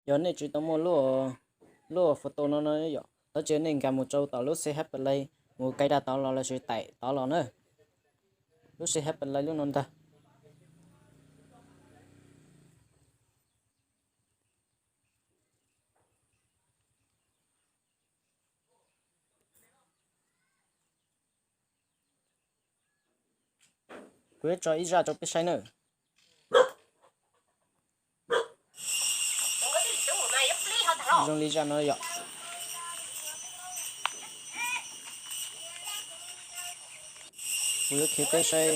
Yog nej tsis tau muaj lub, lub photo no no yom, thov caw nej nkag mus rau tom lub C H Play, mus kais rau tod los lossis tải tod los na. Lub C H Play lub no ntag. Kuv yuav tso ib zaj rau peb saib nawb. Zoo li zaj no yom. Kuv yuav qhia peb saib,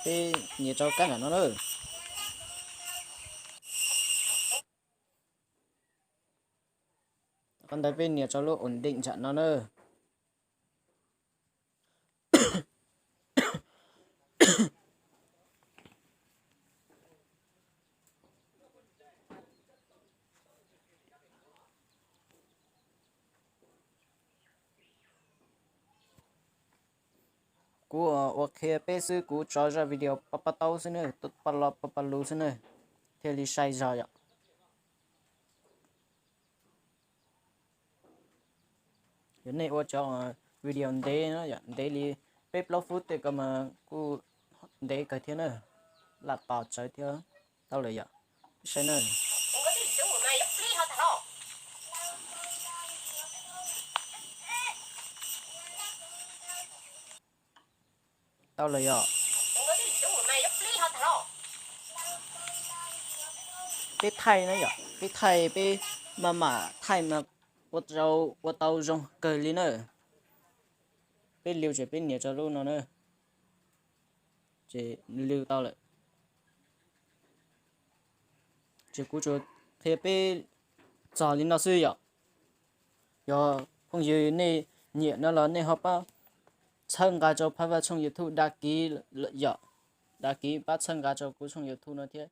peb nias rau kab nram no na. Qhov ntawd peb nias rau lub ổn định nram no na. Kuv ua qhia peb xwb, kuv tso zaj video pab pab taub xwb na, pab lo pab pab lus xwb na, thiaj li sai zog yom. Yog nej ua cov video ntev no yom, ntev li peb plaub feeb tej ko mas kuj ntev kawg thiab na, lam tos tsawv thiab. Tau lawm yom, saib na. Tau lawm yom. Peb thaij na yom, peb thaij, peb maj mam thaij mas ua tau zoo kawg li na. Peb liu ces peb nias rau lub no na, ces liu tau lawm. Ces kuv tsuas qhia peb txog li no xwb yom. Yog phooj ywg nej nyiam no los nej ho pab txhawb nqa rau Phab Vaj tshooj YouTube đăng ký yom, đăng ký pab txhawb nqa rau kuv tshooj YouTube no thiab.